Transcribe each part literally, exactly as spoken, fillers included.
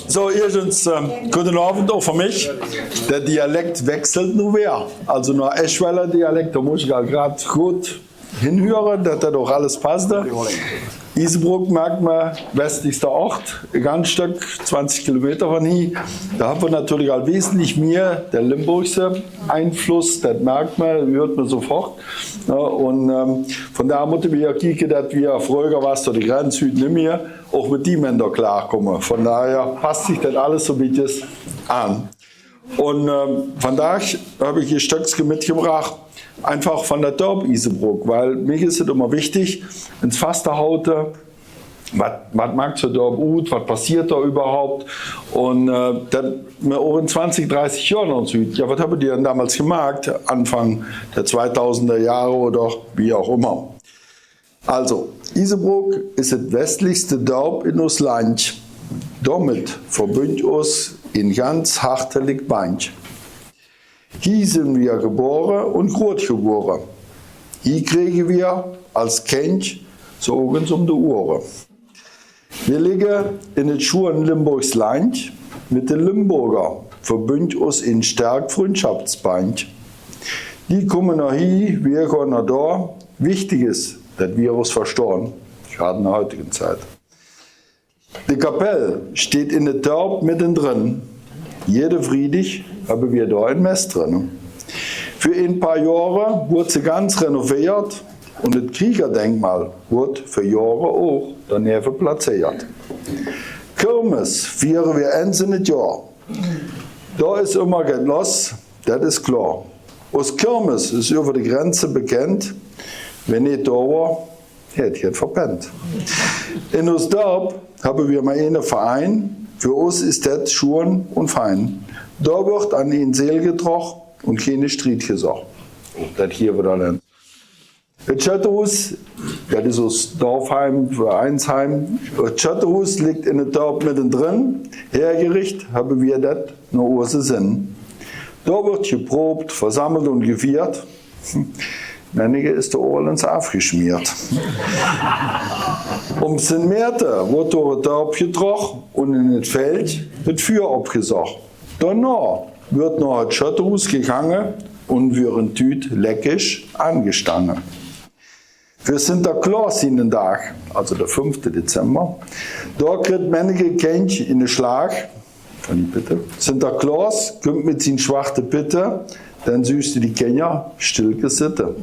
Zo, ieëschtens, ähm, gooden Ovend ouch van mich. De Dialekt wesselt noe weer. Also noe Eschweiler Dialekt, doa muss ich al graad good hinhöre, dat dat ouch alles passt. Isebrook, merkt mer, westlichster Oot, e ganz Stöck, zwanzig Kilometer van hie. Doa hab mer natürlich al wesentlich mieë de limburgse Einfluss, dat merkt mer, höört mer sofort. Jo, un, ähm, van doa mutte mer kieke, dat mer, fröher woar doa de Grenz, hüüt nimmi, ouch mit die Männer klarkomme. Van doher passt sich dat alles so e bietje aan. Un, ähm, vandaag hab ich e Stöckske mitgebracht, einfach van dat Dörp Isebrook, weil mich is et immer wichtig, ins Fasthaute, wat, wat maakt so'n Dörp ut, wat passeert doa üvverhaup? Un, äh, dat mer ouch in zwanzig, dreißig Joa noch süht, jo, wat hawwe die dann domols gemaakt, Aanfang de zweitausender Joare oder wie ouch immer. Also, Isebrook is et westlichste Dörp in us Land. Doamet verbündt us e ganz hartelik Band. Hie sin mer gebore un groot gewore. Hie krege mer als Kindj soe Oge um de Ohre. Mer ligge in et schoeën Limburgs Land, mit de Limburger verbündt us e stark Fründschaftsband. Die kumme nohie, mer gonn nodoa, wichtig is, dat mer us verstoon, graad in de heutigen Zeit. De Kapell steiht in et Dörp middendrin. Jiede Friedig hawwe mer doa e Mess drin. Vör e paar Joare wood se ganz renoveert un et Kriegerdenkmal wood vör Joare ouch doaneve plazeert. Kirmes fiere mer ens in et Joa. Doa is immer get los, dat is kloor. Us Kirmes is üvver de Grenze bekend. Wer neet doa woar, hät jet verpennt. In us Dörp hawwe mer mer ene Verein, vör us is dat schoeën un fein. Doa woat aan een Seel getroch un kene Striet gesoch. Dat hie woar dann. Et Schöttehuus, dat is us Dörpsheim, Vereinsheim. Et Schöttehuus liggt in et Dörp middendrin. Hergericht hawwe mer dat noh use Sinn. Doa woat geprobt, versammelt un gefiert. Männige is doa allens aafgeschmiert. Um Sint Mäarte woat doa et Dörp getroch un in et Feld et Füer opgesoch. Doanoh woat noh et Schöttehuus gegange un woare Tüüt leckig aangestange. Vör Sinterklaos sienen Daag, also de fünfte Dezember, doa kritt männige Kindj ene Schlaag, Sinterklaos kummt mit sien schwarte Pitte, dann sühs de die Kinjer stillke sitte.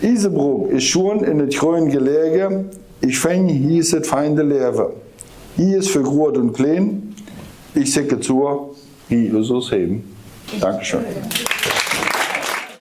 Isebrook is schoeën in et Gröön geläge, ich finj, hie is et feine Läve. Hie is vör Groot un Kleen, ich sicke zo, hie is us Heim. Dankeschön.